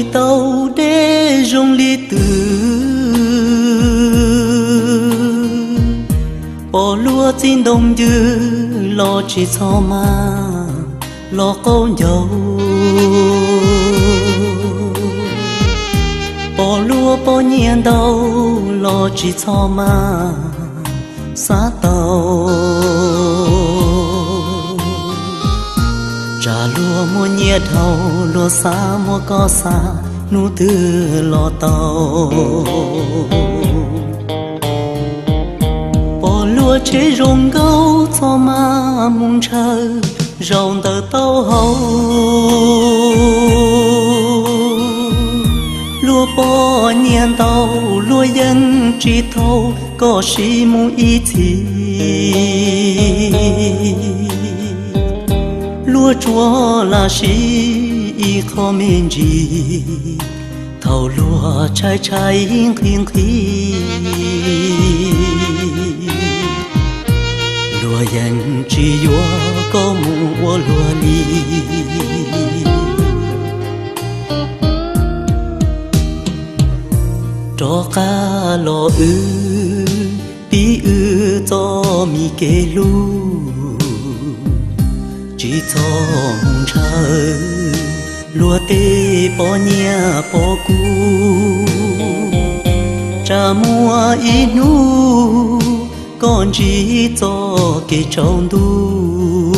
Tsis tau deb zoo li twg, pom luag txij ntoo ncw los tsis txhob maj los qaub ncaug, pom luag poj nyiaj ntau los tsis txhob maj xav tau. Tsam luag muaj nyiaj dhau, luag xav muab koj xa, hnub twg los tau. Pom luag tsheb zoo nkauj, txhob maj mus ntshaw zaum ntawm taub hau. Luag poj nyiaj ntau, luag yeej tsis thau, koj siv mus ib txhis. Luag tsuas lam siv ib qho me ntsis, thaum luag tshaib tshaib nqhis nqhis, luag yeej tsis yuav koj mus ua luag li. Rov qab los wb pib wb txoj me kev hlub, tsis txhob mus ntshaw luag tej poj nyiaj pom kub. Tsam muaj ib hnub koj ntsib txoj kev tsaus ntuj,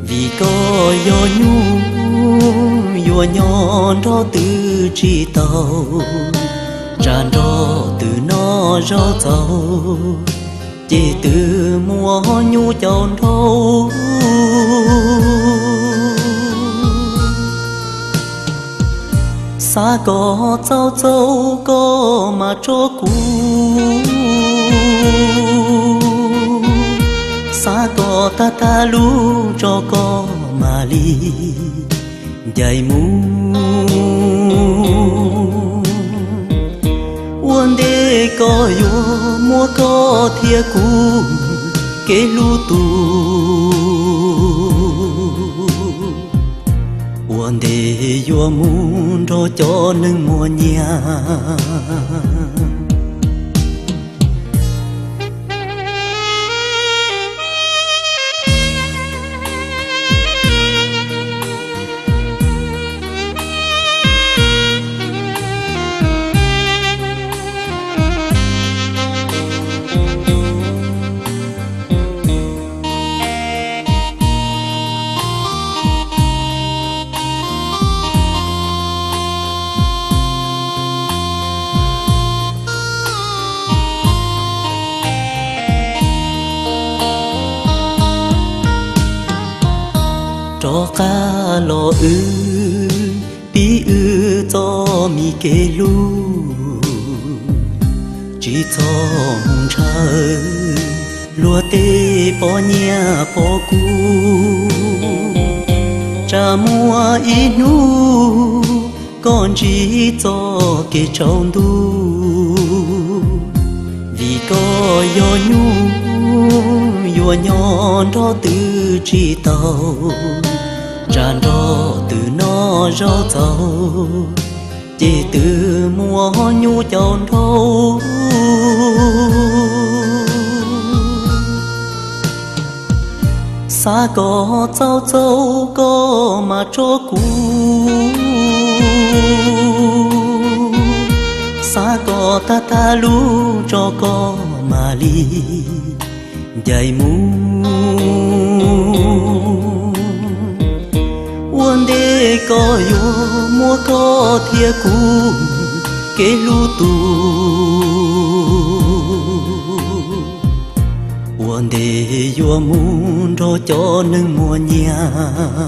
vim koj yog nyuj, yuav nyob nrog twg tsis tau. Tsam nrog twg noj zaub txaus, ces twg muab nyuj caum nraug. Xav kom txaus txaus koj mam tso kuv, xav kom tag tag lub tso koj mam li ncaim mus. Ua ntej koj yuav muab koj thiab kuv kev hlub tu, ua ntej yuav mus nrog cov neeg muaj nyiaj. Rov qab los wb pib wb txoj me kev hlub, tsis txhob mus ntshaw luag tej poj nyiaj pom kub. Tsam muaj ib hnub koj ntsib txoj kev tsaus ntuj, vim koj yog nyuj, yuav nyob nrog twg tsis tau. Tsam nrog twg noj zaub txaus, ces twg muab nyuj caum nraug. Xav kom txaus txaus koj mam tso kuv, xav kom tag tag lub tso koj mam li ncaim mus. Ua ntej koj yuav muab koj thiab kuv kev hlub tu, ua ntej yuav mus nrog cov neeg muaj nyiaj.